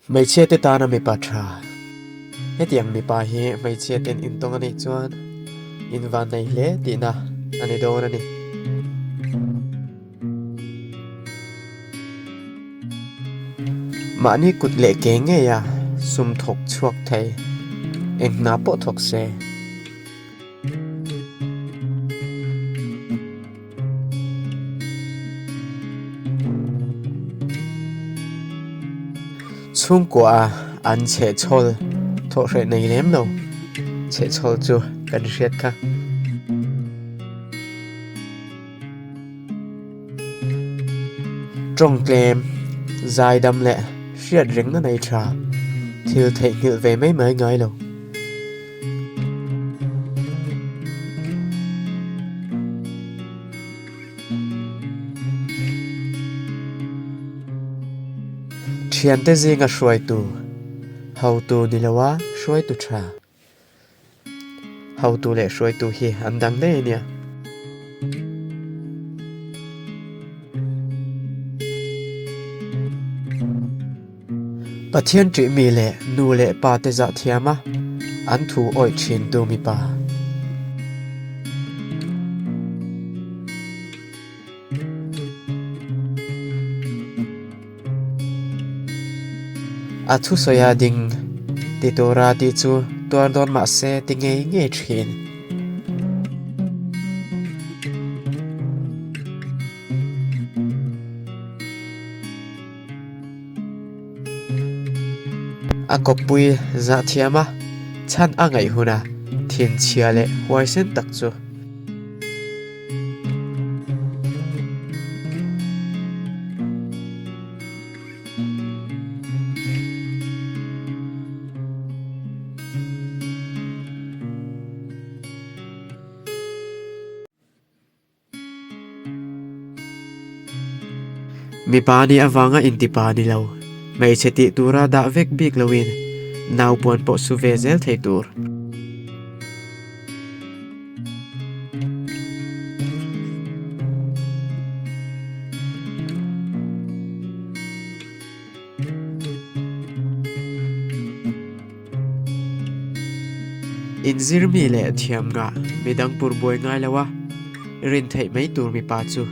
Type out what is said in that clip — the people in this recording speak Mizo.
Hmeichhia te tana mipa tha. Hetiang mipa hi hmeichhia ten intawng a nih chuan invannei hle tihna a ni dawn a ni. Mahni kut leh ke ngeia sum thawk chhuak thei eng hna pawh thawk se. Chhungkua a an chhehchhawl thawh hreh nei lem lo chhehchhawl chu kan hriat kha. Tawng tlem, zaidam leh hriat rengna nei tha thil theihnghilh ve mai mai ngai lo. Thiante zinga hruaitu, hotu ni loa hruaitu tha. Hotu leh hruaitu hi an dang daih a nia. Pathian ṭihmi leh nu leh pa te zah thiam a, an thu awih ṭhintu mipa. A thusawi a ding ti tura tih chu tuar dawn mah se ti ngei ngei ṭhin. A kawppui zah thiam a, chhan a ngaih huna thinchhia leh huaisen tak chu. Mipa nih avanga intipa ni lo, hmeichhe tih tura dah vek bik loin naupuan pawh su ve zel thei tur. Inzir mi leh thiam ngah midang pur buai ngai lo a, rin theih mai tur mipa chu.